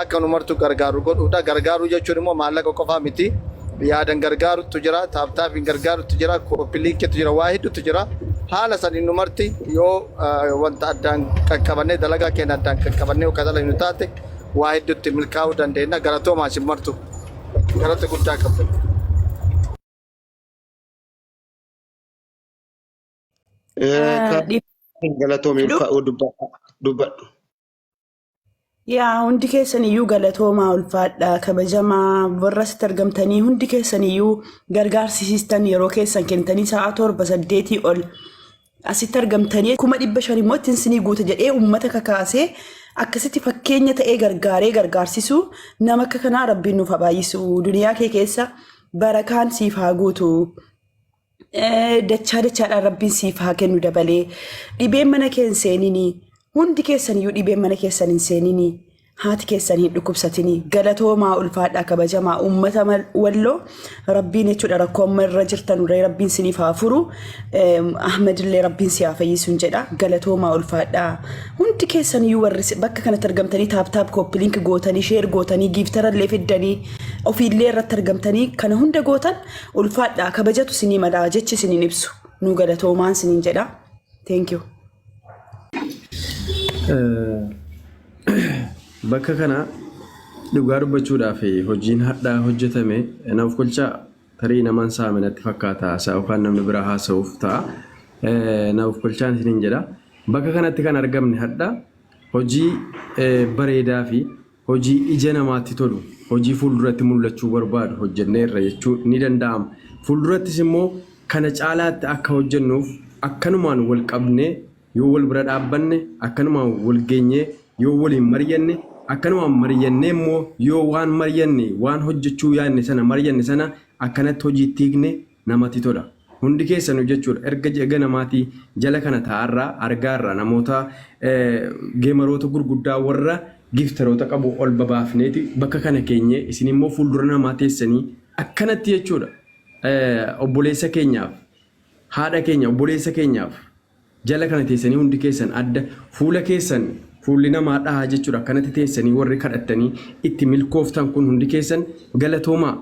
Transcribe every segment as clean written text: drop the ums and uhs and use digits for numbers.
Akka nu martu gargaaru godhuudha. Gargaaruu jechuun immoo maallaqa qofaa miti. Yaadan gargaarutu jira, tap tapiin gargaarutu jira, copy linkitu jira, waa hedduutu jira. Haala saniin nu marti yoo wanta addaan qaqqabannee dalagaa keenya addaan qaqqabannee yoo kadala nu taate waa hedduutti milkaa'uu dandeenya. Galatoomaa isin martu. Galata guddaa qabdan. Galatoomi ulfaa'uu dubbadhu. Yaa hundi keessan iyyuu galatoomaa, ulfaadha, kabajamaa warra asitti argamtanii hundi keessan iyyuu gargaarsisiistan, yeroo keessan kennitanii sa'a 7 8 ol asitti argamtanii 500,000 immoo ittiin sinii guuta jedhee uummata kakaasee akkasitti fakkeenya ta'ee gargaaree gargaarsisuu nama akka kanaa rabbiin nuuf haa baay'isu. Duniyaa kee keessa barakaan siif haa guutu. Dachaa dachaadhaan rabbiin siif haa kennu dabalee. Dhibeen mana kee hin seeninii. Hundi keessan iyyuu dhibeen mana keessan hin seeninii. Haati keessan hin dhukkubsatinii. Galatoomaa, ulfaadhaa, kabajamaa uummata walloo. Rabbiin jechuudha rakkoo amma irra jirtan irra rabbiin siniif haa furu. Ahmed illee rabbiin si haa fayyisuun jedha. Galatoomaa, ulfaadhaa. Hundi keessan iyyuu warri bakka kanatti argamtanii tap tap, copy link gootanii, share gootanii, giftera illee fiddanii, ofiillee irratti argamtanii kana hunda gootan ulfaadhaa, kabajatu sinii malaa, jechi isiniin ibsu. Nu galatoomaan siniin jedha. Thank you. Bakka kana dhugaa dubbachuudhaaf hojiin hadhaa hojjetame naaf kolchaa tarii naman saame natti fakkaata haasaa yookaan namni biraa haasa'uuf ta'a. Naaf kolchaan isiniin jedha. Bakka kanatti kan argamne hadha hojii bareedaa fi hojii ija namaatti tolu, hojii fuulduratti mul'achuu barbaadu hojjenneerra jechuun ni danda'ama. Fuuldurattis immoo kana caalaatti akka hojjennuuf akkanumaan wal qabnee yoo wal bira dhaabbanne, akkanumaan wal geenyee yoo waliin mari'anne, akkanumaan mari'annee immoo yoo waan mari'anne, waan hojjechuu yaadne sana mari'anne sana akkanatti hojiitti hiikne namatti tola. Hundi keessanuu jechuudha erga ji'a ganamaatii jala kana taa'arraa argaarra namoota gameroota gurguddaa warra gifteroota qabu ol babaafneeti bakka kana keenyee isin immoo fuuldura namaa teessanii akkanatti jechuudha obboleessa keenyaaf, haadha keenya, obboleessa keenyaaf jala kana teessanii hundi keessan adda fuula keessan fuulli namaa dhahaa jechuudha akkanatti teessanii warri kadhattanii itti milkooftan kun hundi keessan galatoomaa.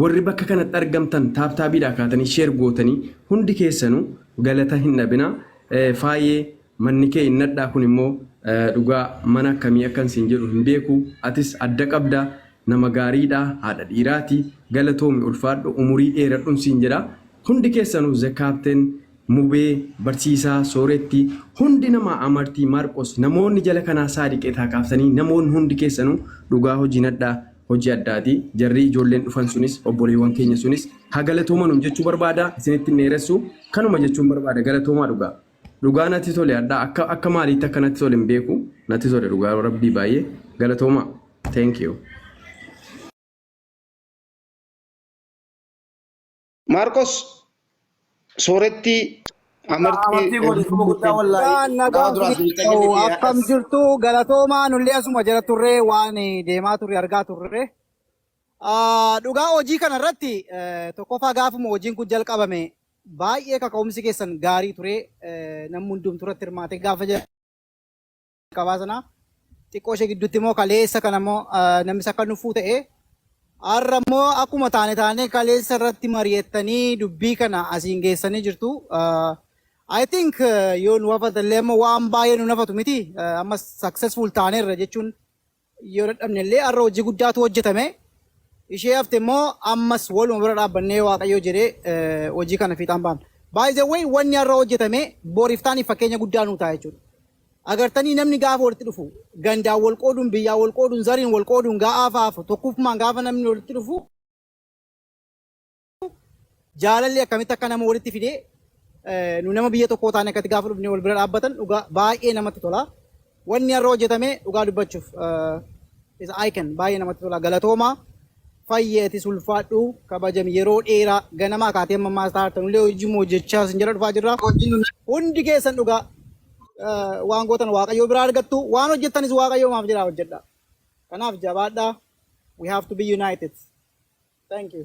Warri bakka kanatti argamtan tap tapiidhaa kaatanii share gootanii hundi keessanuu galata hin dhabinaa. Faayee manni kee hin nadhaa kun immoo dhugaa mana akkamii akkan siin jedhu hin beeku. Atis adda qabda, nama gaariidha, haadha dhiiraati, galatoomi, ulfaadhu, umurii dheeradhun siin jedha. Hundi keessanuu, the captain, Mubee, barsiisaa Sooretti, hundi namaa, Amartii, Maarqos, namoonni jala kanaa saadiqeetaa kaaftanii namoonni hundi keessanuu dhugaa hojii nadhaa hojii addaati. Jarri ijoolleen dhufan sunis, obboleewwan keenya sunis haa galatoomanuun jechuu barbaada. Isinitti hin dheeressu, kanuma jechuun barbaada. Galatoomaa dhugaa. Dhugaa natti tole addaa akka akka maaliitti akka natti tole hin beeku. Natti tole dhugaa rabbii baay'ee galatoomaa. Thank you. Maarqos, Sooretti, Amartii. Amartii godhi guddaa wallaahi. Nagaan Gaafa nagaan duraas isiniif ni ta'u kenniti akkam hadhas. Jirtu galatoomaa. Nullee asuma jala turre, waan deemaa turre argaa turre. Dhugaa hojii kana irratti tokkoffaa gaafuma hojiin kun jalqabame baay'ee kaka'umsi keessan gaarii ture, namni hundumtuu irratti hirmaate gaafa jalqabaa sana. Xiqqoo ishee gidduutti immoo kaleessa kana immoo namni akka nuffuu ta'e, har'a immoo akkuma taane taane kaleessa irratti mari'attanii dubbii kana asiin geessanii jirtu. I think yoo nu hafatan illee immoo waan baay'ee nu nafatu miti. Amma successful taaneerra jechuun yoo dadhabne illee har'a hojii guddaatu hojjetame. Ishee hafte immoo ammas waluma bira dhaabbannee Waaqayyoo jedhee hojii kana fiixaan baafna. By the way, wanni har'a hojjetame boriif taaniif fakkeenya guddaa nuu ta'a jechuudha. Agartanii, namni gaafa walitti dhufu gandaan wal qooduun, biyyaan wal qooduun, zariin wal qooduun ga'aa fa'aafu tokkummaan gaafa namni walitti dhufu jaalalli akkamitti akka nama walitti fidee nu nama biyya tokkoo taane akkatti gaafa dhufnee wal bira dhaabbatan dhugaa baay'ee namatti tola. Wanni har'a hojjetame dhugaa dubbachuuf is icon, baay'ee namatti tola. Galatoomaa. Fayyeetis ulfaadhu, kabajami, yeroo dheeraa ganamaa kaatee amma ammaa taa'artan illee hojii hojjechaa isin jala dhufaa jirra. Hundi keessan dhugaa waan gootan Waaqayyoo biraa argattu, waan hojjettanis Waaqayyoo maaf jedhaa hojjedha. Kanaaf jabaadhaa. We have to be united. Thank you.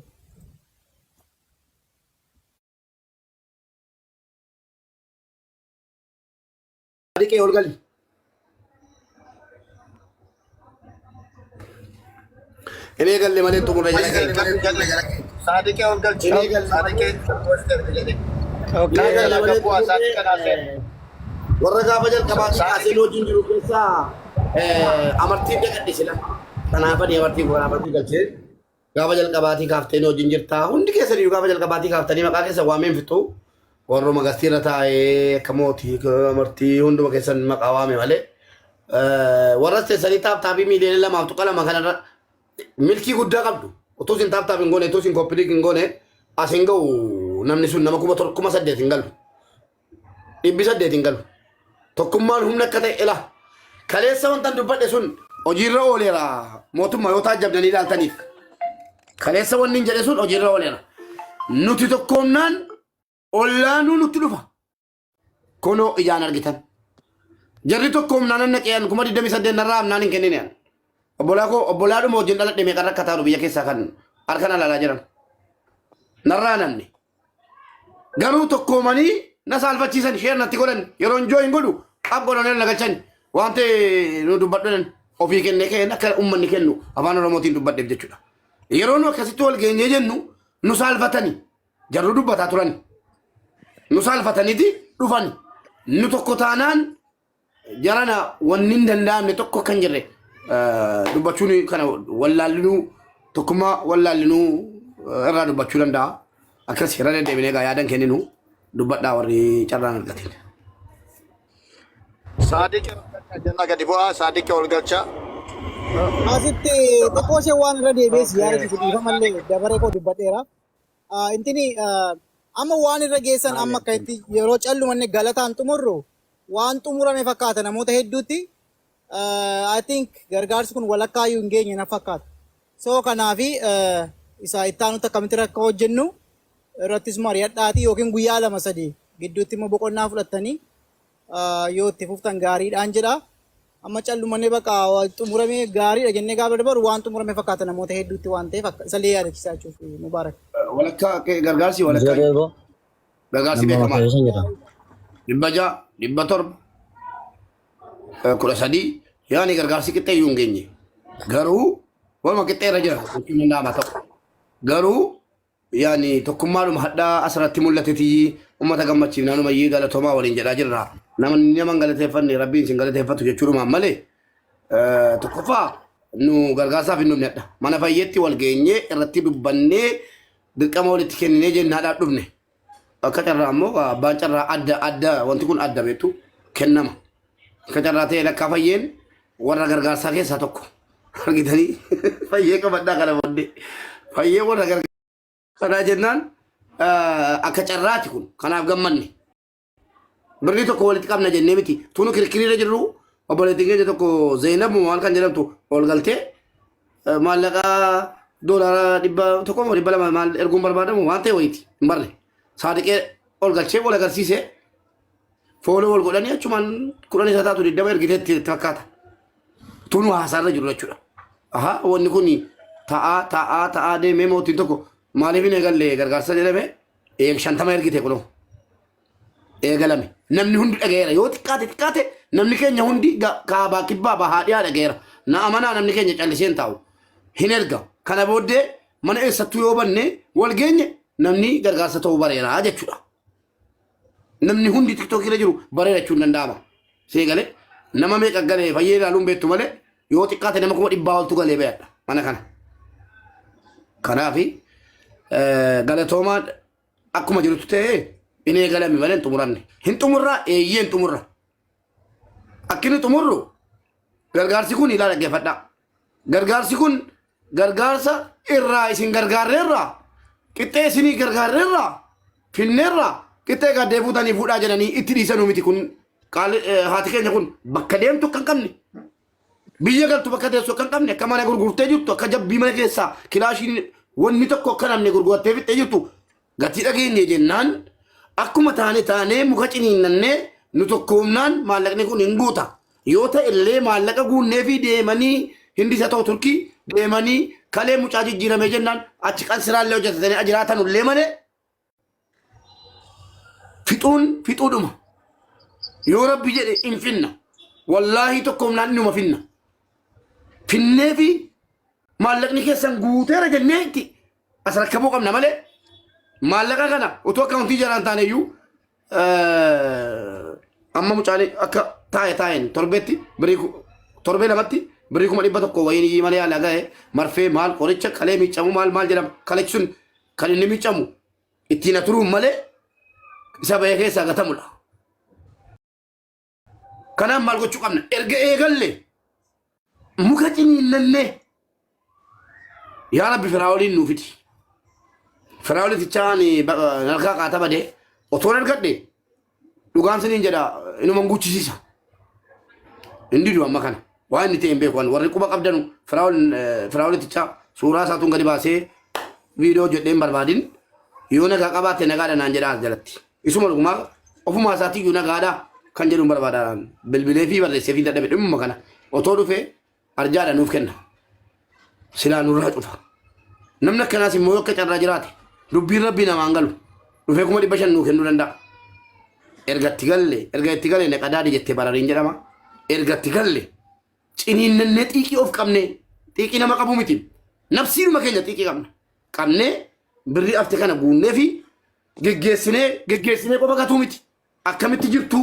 Saadiqee, ol gali. Hin eegalle malee xumurre jala keenya. Saadiqee ol galchi. Hin eegalle Saadiqee malee. Okay. Hin eegalle malee Bu'aa saadiqee naasee. xumurre. Warra gaafa jalqabaa kaasee hojiin jiru keessaa amartiin dagadhe sila. Kanaafani amartiin kun amartii galchee gaafa jalqabaatii kaaftee hojiin jirta. Hundi keessaniyyuu gaafa jalqabaatii kaaftanii maqaa keessa waameen fixu. Warruma gastiirra taa'ee akka mootii amartii hunduma keessan maqaa waame malee. Warras teessanii tap tapii miiliyoona 2.2 kanarra milkii guddaa qabdu. Utuu isin tap tap hin goone, utuu isin copy link hin goone as hin ga'u namni sun nama 7,000 8,000 hin galu. 800 hin galu. Tokkummaan humna akka ta'e ila. Kaleessa wantan dubbadhe sun hojiirra ooleera mootummaa yoo taajjabdanii ilaaltaniif. Kaleessa wanni hin jedhe sun hojiirra ooleera. Nuti tokkoomnaan ollaanuu nutti dhufa. Kunoo ijaan argitan. Jarri tokkoomnaan nan naqee 28,000 narraa amnaan hin kennine. Obbolaa koo obbolaadhuma wajjin dhaladhe meeqa rakkataa jiru biyya keessaa kan harka na ilaalaa jiran. Narraa namni. Garuu tokkoomanii na saalfachiisan share natti godhan yeroo enjoy hin godhu ab godhanii na galchan waan ta'e nu dubbadhu ofii kennee ka'een akka uummanni kennu afaan Oromootiin dubbadheef jechuudha. Yeroo nu akkasitti wal geenyee jennu nu saalfatanii jarru dubbataa turan. Nu saalfataniiti dhufan. Nu tokko taanaan jarana wanni hin danda'amne tokko kan jirre dubbachuun kana wallaallinuu tokkummaa wallaallinuu irraa dubbachuu danda'a. Akkas irra deddeebinee egaa yaadan kenninu dubbadhaa warri carraan argatin. Saadiqee ol galcha jenna gadi bu'aa saadiqee ol galcha. Asitti xiqqoo ishee waan irra deebi'ee si yaadachiisu dhiifamallee dabaree koo dubbadheera. Intini amma waan irra geessan amma akka itti yeroo callumanne galataan xumurru waan xumurame fakkaata namoota hedduutti. I think gargaarsi kun walakkaa iyyuu hin geenye na fakkaata. So kanaafi isa itti aanutti akkamitti akka hojjennu irrattis mari'adhaatii yookiin guyyaa lama sadi gidduutti immoo boqonnaa fudhattanii yoo itti fuftan gaariidhaan jedha. Amma callumanne bakka xumurame gaariidha jennee gaafa dabaru waan xumurame fakkaata namoota hedduutti waan ta'eef akka isallee yaadachiisaa jechuuf Mubaarak. Walakkaa gargaarsi walakkaa Zereebo gargaarsi nama beekamaadha. keessa jira. 600, 700, 13 yaani gargaarsi qixxee iyyuu hin geenye. Garuu waluma qixxee irra jira jechuun danda'ama ta'u. Garuu yaani tokkummaadhuma hadhaa asirratti mul'ateeti uummata gammachiifnaan iyyii galatoomaa waliin jedhaa jirra. Namni nama hin galateeffanne rabbiin isin galateeffatu jechuudhumaan malee tokkoffaa nu gargaarsaaf hin dhufne hadha. Mana fayyeetti wal geenyee irratti dubbannee dirqama walitti kenninee jennaadhaaf dhufne. Akka carraa immoo abbaan carraa adda adda wanti kun adda beektu kennama. Akka carraa ta'e lakkaa fayyeen warra gargaarsaa keessaa tokko. Argitanii fayyee qabadhaa kana booddee. Fayyee warra gargaarsaa jennaan akka carraati kun kanaaf gammanne. Birrii tokko walitti qabna jennee miti. Tunu kirkiriirra jirru obboleettiin keenya tokko Zeenab maal kan jedhamtu ol galtee maallaqa doolaara 100 moo 200 maal erguun barbaadamu waan ta'e wayiiti hin barre. Saadiqee ol galchee wal agarsiise follow wal godhanii achumaan 10 isa taatu 20 ergiteetti itti fakkaata. Tunu haasaarra jiru jechuudha. Aha wanni kun ta'aa ta'aa ta'aa deemee mootiin tokko maaliif hin eegalle gargaarsa jedhame 50 ergite kunoo. Eegalame. Namni hundi dhagayeera. Yoo xiqqaate xiqqaate namni keenya hundi kaabaa kibbaa bahaa dhiyaa dhagayeera. Na amanaa namni keenya callisee hin taa'u. Hin erga. Kana booddee mana eessattuu yoo banne wal geenye namni gargaarsa ta'uu bareera jechuudha. Namni hundi tiktookii irra jiru bareera jechuun danda'ama. Seegalee nama meeqa galee fayyee ilaaluun beektu malee yoo xiqqaate nama 100,000 oltu galee bayadha mana kana. Kanaafi galatoomaa akkuma jirutti ta'ee hin eegalame malee hin xumuramne. Hin xumurraa eeyyee hin xumurra. Akki inni xumurru gargaarsi kun ilaa dhaggeeffadhaa. Gargaarsi kun gargaarsa irraa isin gargaarreerraa qixxee isinii gargaarreerraa finneerraa qixxee gaddee fuutanii fuudhaa jedhanii itti dhiisanuu miti kun haati keenya kun bakka deemtu akka hin qabne biyya galtu bakka teessu akka hin qabne akka mana gurgurtee jirtu akka jabbii mana keessaa kilaashiin wanni tokko akka namni gurgurattee fixxee jirtu gatii dhageenye jennaan akkuma taane taanee muka ciniinnannee nu tokkoomnaan maallaqni kun hin guuta. Yoo ta'e illee maallaqa guunnee fi deemanii hindi isa ta'u Turkii deemanii kalee mucaa jijjiiramee jennaan achi qansiraallee hojjetatanii jiraatan illee malee fixuun fixuudhuma. Yoo rabbi jedhe hin finna. Wallaahi tokkoomnaan inuma finna. Finnee fi Maallaqni keessan guuteera jennee itti as rakkabuu qabna malee maallaqa kana utuu akkaawuntii jalaan taane iyyuu amma mucaan akka taa'e taa'een torbeetti birii torbee lamatti birrii 100,000 wayiin iyyii malee haala ga'e marfee maal qoricha kalee miiccamu maal maal jedhama kalechi sun kan inni miiccamu ittiin aturuun malee isa bahee keessaa gatamudha. Kanaaf maal gochuu qabna? Erga eegalle muka ciniinnannee yaa Rabbi firaa'oliin nuu fidi. Firaa'olitichaan harkaa qaata badee otoon argadhe dhugaan siniin jedha inuma guchisiisa. Hin didu amma kana. Waan inni ta'e hin beeku. Warri quba qabdanu firaa'olitichaa suuraa isaatuun gadi baasee viidiyoo hojjedhee hin barbaadin yoo nagaa qabaatte nagaadha naan jedhaa as jalatti. Isuma dhugumaa ofumaa isaatiiyyuu nagaadha kan jedhu hin barbaada. Bilbilee fi barreessee fi dadhabe dhimmuma kana otoo dhufee arjaadha nuuf kenna. Silaa nurraa cufa. Namni akkanaas immoo yoo akka carraa jiraate dubbiin rabbii namaan galu dhufee 500,000 nuu kennuu danda'a. Erga itti galle erga itti galle na qadaadi jettee barariin jedhama. Erga itti galle ciniinnannee xiiqii of qabnee xiiqii nama qabu miti. Nafsiinuma keenya xiiqii qabna. Qabnee birrii afte kana guunnee fi geggeessinee geggeessinee qofa gatuu miti. Akkamitti jirtu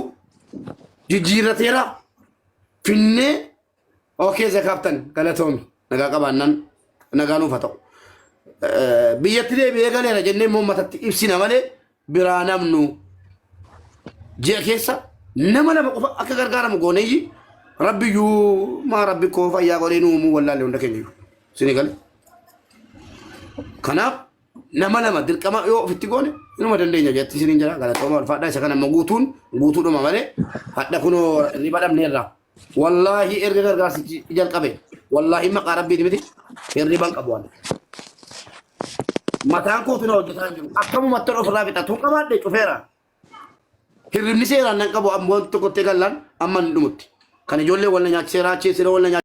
jijjiirrateera finnee okee zakaaftan galatoomi nagaa qabaannan nagaa nuuf haa ta'u. Biyyatti deebi'ee galeera jennee immoo uummatatti ibsina malee biraa namnu ji'a keessa nama lama qofa akka gargaaramu gooneeyyi rabbiyyuu maa rabbi koo fayyaa godhee nu uumuu wallaalle hunda keenya iyyuu isinii gale. Kanaaf nama lama dirqama yoo ofitti goone inuma dandeenya jetti isiniin jira galatooma ulfaadhaa isa kana immoo guutuun guutuudhuma malee hadha kunoo riba dhabneerra. Wallaahi erga gargaarsichi jalqabe wallaahi maqaa rabbiiti miti hirriban qabu waan. Mataan kootu na hojjetaa hin jiru. Akkamumatti ofirraa fixa tun qabaadhe cufeera. Hirribni seeraan nan qabu amma wanti tokkotti gallaan amma hin dhumutti. Kan ijoollee wal na nyaachiseera achi siree wal na nyaachiseera.